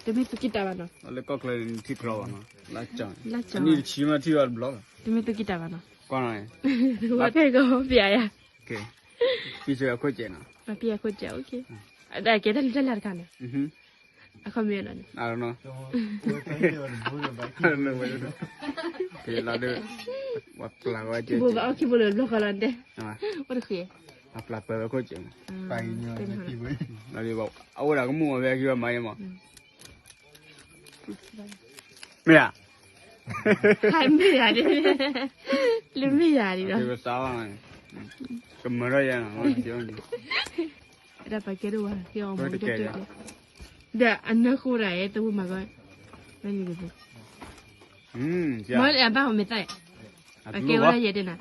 တမ့ၢ်သူၣ်ကံၢ်တၢ်ဘၣ်နီၤ. လၢကီၢ်ချၢန့ၣ်ထံၣ်ချီဘၣ်နီၤ, လၢကၠီ, လၢကၠီ, အနံၣ်တဆံမ့ၢ်ထံၣ်ဘၣ်တဘျီဘၣ်. တမ့ၢ်သူၣ်ကံၢ်တၢ်ဘၣ်နီၤ. ကွၢ်နီၤ, ဝဲဖဲကီၢ်ပျးယၤ, ပံစၢၤအခိၣ်စဲးနီၤ, ပံအခိၣ်စဲး, အကဲတၢ်လံတၢ်လၢ်တခါန့ၣ်, အခီပညီနီၤ, လီၤဒုး, ဝဲပျးဝဲ, ဘိဘၣ်အီၣ်ခံဘိလၢဘျီဃီလီၤတဲ, အိၣ်တဃ့, အပျးပၢဝဲခိၣ်စဲး, အဝဲဒၣ်ကမူၣ်အီၤဖဲခံဘၣ်မၤယဲမး. မ့ၢ်ဧါ, မ့ၢ်ဧါ, လၢမ့ၢ်ဧါဒီး, ကမၢထီၣ်ယဲနီၤ, ဒ်ပှၤကဲဒိၣ်ဝဲ, ဒီးအနၢဃိဒၣ်အဲၣ်တဝဲမၤကီ, မ့ၢ်အဘၣ်အီၤမ့ၢ်သၣ်, အကဲဝဲဒၣ်ယဲတဲနၤ,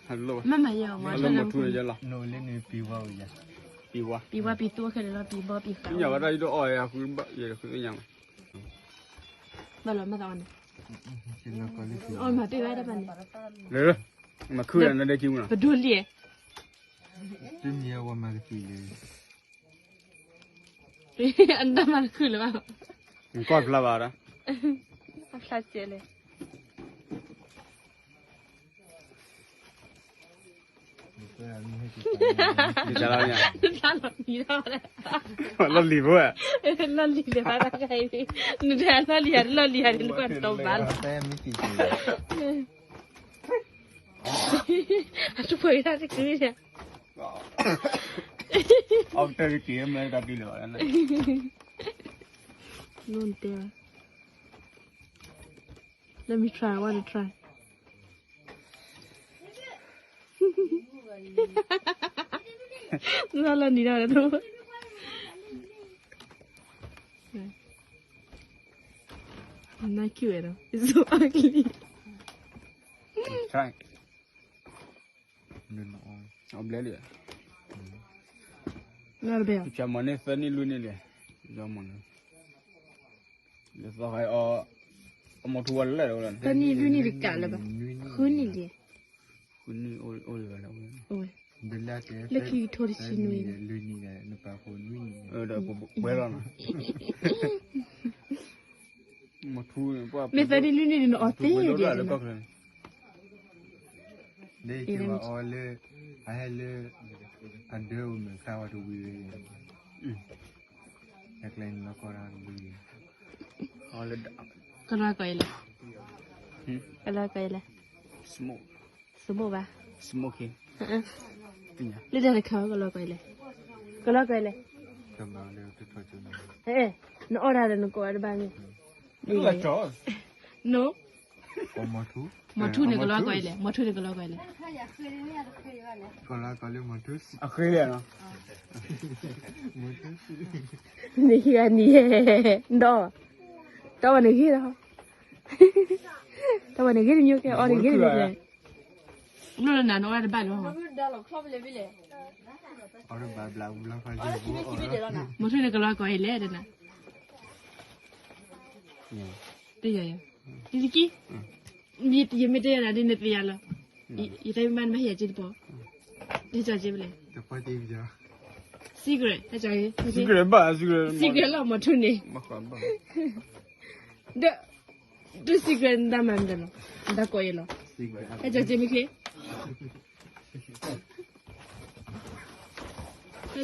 မ့ၢ်မၤယဲအီၤမ့ၢ်လၢမထူန့ၣ်ယဲလီၤ, ပံဝါပံသူခဲလၢာ်လီၤ, ပံဘီပံဃး, ဘၣ်လီၤမ့ၢ်သးအီၤန့ၣ်, အီၤမၤတ့ၢ်ဝဲတၢ်ပာ်န့ၣ်, မၤခုၣ်နဒဲကံမူနီၤ, ပဒိလံ, တမံၤအဝဲမၤကသံၣ်လံ, အတၢ်မၤတခုၣ်လၢၤဘၣ်, ကွၢ်ဖျါဘၣ်ဒီး, အဖျါစဲးလဲၣ်, လီၤလံၤဖိ, လီၤလံၤလၢၤဘၣ်တၢ်ခါအံၤ, နတလီၤလံၤဧါ, လီၤလံၤဧါန့ၣ် နကွၢ်တတီၤဘၣ်လီၤ, အတပှဲၤတၢ်တကုၤန့ၣ် အီၣ်တၢ်တက့ၢ် မ့ၢ်တၢ်ဒ်လဲၣ်ဘၣ်, နတဲ, Let me try, I want to try. လီၤလီၤနံၤဒီး, not cute at all. It's so ugly. Try. အဘျဲလံ, ဖျါမၤန့ၢ်သၢနံၣ်လွံၢ်နံၣ်လံ, ယမၤန့ၢ်, ယသီဃဲအီၤ, အမိၢ်ထူဝဲလဲၣ်, သၢနံၣ်လွံၢ်နံၣ်တကးလၢၤဘၣ်, ဃုနံၣ်လံ, ဃုနံၣ်အိၣ်လၢၤဘၣ်လၢ, လၢခံကထိတဆံနွံ, နပာ်ဃုနံၣ်, မ့ၢ်သၢနံၣ်လွံၢ်နံၣ်န့ၣ် နအီၣ်သ့ဒ်လဲၣ်, လၢခံဘၣ်အီၤလၢ, အဟဲလၢ, အဒၢအိၣ်မ့ၢ်ခါဝဲတဝံၤဝဲ, အကျဲန့ၣ်လီၤကီၢ်ဒၣ်တဝံၤ, ကလီၤကီးအံၤလဲၣ်, ကလီၤကီးအံၤလဲၣ်, စမိၣ်ဘၣ်, လၢတၢ်တခါကလီၤကီးအံၤလဲၣ်, ကလီၤကီးအံၤလဲၣ်, နအီၣ်ဒၣ်ဒီးနကိးအီၤတဘၣ်န့ၣ်, မီၤထူန့ၣ်ကလီၤကီးအံၤလဲၣ်, မီၤထူန့ၣ်ကလီၤကီးအံၤလဲၣ်, အဃ့လံနီၤ, နဟံးဂၤနံၤ, ဒီး, တၢ်ဝဲန့ၣ်ဂ့ၤလီၤ, တၢ်ဝဲန့ၣ်ဂ့ၤတမံၤကဲ အီၣ်တဂ့ၤတမံၤကဲ, ဘျီလၢနၤနအီၣ်တဘၣ်လီၤ, မီၤထူန့ၣ်ကလီၤကီးအံၤလဲၣ်တနၤ, တယၤယၤ, တကံ, ယမ့ၢ်တဲယၤနၤဒ်နသ့ယၤလီၤ, ယတၢ်မ့ၢ်ဘၣ်နဘၣ်ဟ့ၣ်ယၤက့တပီၤ, ဟ့ၣ်က့ဘၣ်လဲၣ်, secret, secret လီၤ မီၤထူန့ၣ်, ဒီး, ဒုး secret နတၢ်မၤမတၤလီၤ, နတၢ်ကိးယၤလီၤ, ဟဲက့မ့ၢ်ချ့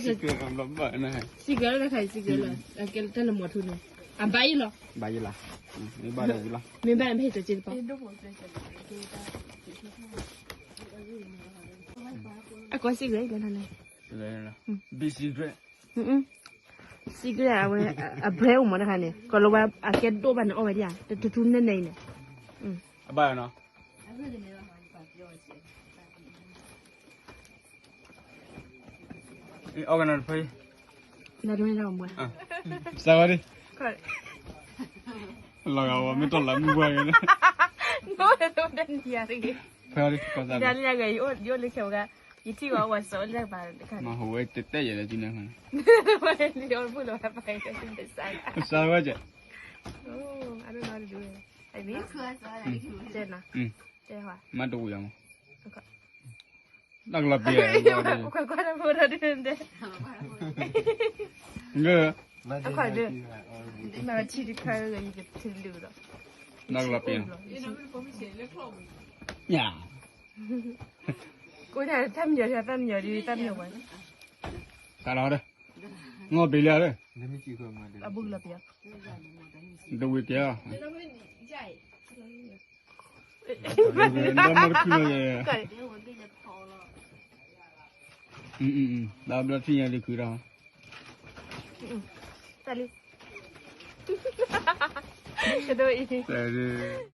secret လီၤတခါအံၤ secret လီၤ, တၢ်လၢမီၤထူန့ၣ်, အဘၣ်ယဲလီၤ, မ့ၢ်ဘၣ်မ့ၢ်ဟ့ၣ်က့တပီၤ, အကိး secret လီၤန့ၣ်, secret အဝဲ အ brand အိၣ်မးတခါန့ၣ် ကလီၤဝဲအကဲဒိၣ်ဘၣ်န့ၣ် အီၣ်ဝဲဒၣ်ဧါ တထူထူနဲၣ်နဲၣ်အံၤန့ၣ်, အဘၣ်နီၤ, အီၣ်ကနၣ်တဖၣ်, စၢဝဲဒၣ်, လီၤဂာ်ဝဲမ့ၢ်တၢ်လၢမုၢ်ဝဲန့ၣ်, နအိၣ်လၢတၢ်နံၤယၤတဂ့ၤ, ဖဲဒၣ်လၢယဂဲၤ ယအိၣ်လၢခဲဝဲ, ယထံၣ်ဝဲဝဲစၢလၢဘၣ်, မၤဟိဝဲတဲတဲယဲလၢဒ်န့ၣ်, စၢဝဲကဲ, မ့ၢ်တဝံၤအီၤမး, တၢ်ကလီၤပံၤ, လၢ အခီဒီး, မၤထံတခါဂ့ၤ ယကထုးလၢာ်ဒီး, နကလီၤပ့ၤလီၤ, ယၤ, ကိးတၢ်တၢ်မံၤညီၤ တၢ်မံၤညီၤဒီး တၢ်မံၤညီၤဝဲ, တၢ်လီၤဒီး, ငီၢ်ပ့ၤလၢဒီး, အဘူၣ်ကလီၤပ့ၤ, တဝံၤပ့ၤ, ဒီမါတခုလီၤ, ဒီဘျီထံၣ်ညါလံခုဒီး, တၢ်လံ, တဒိအံၤ, တဒိ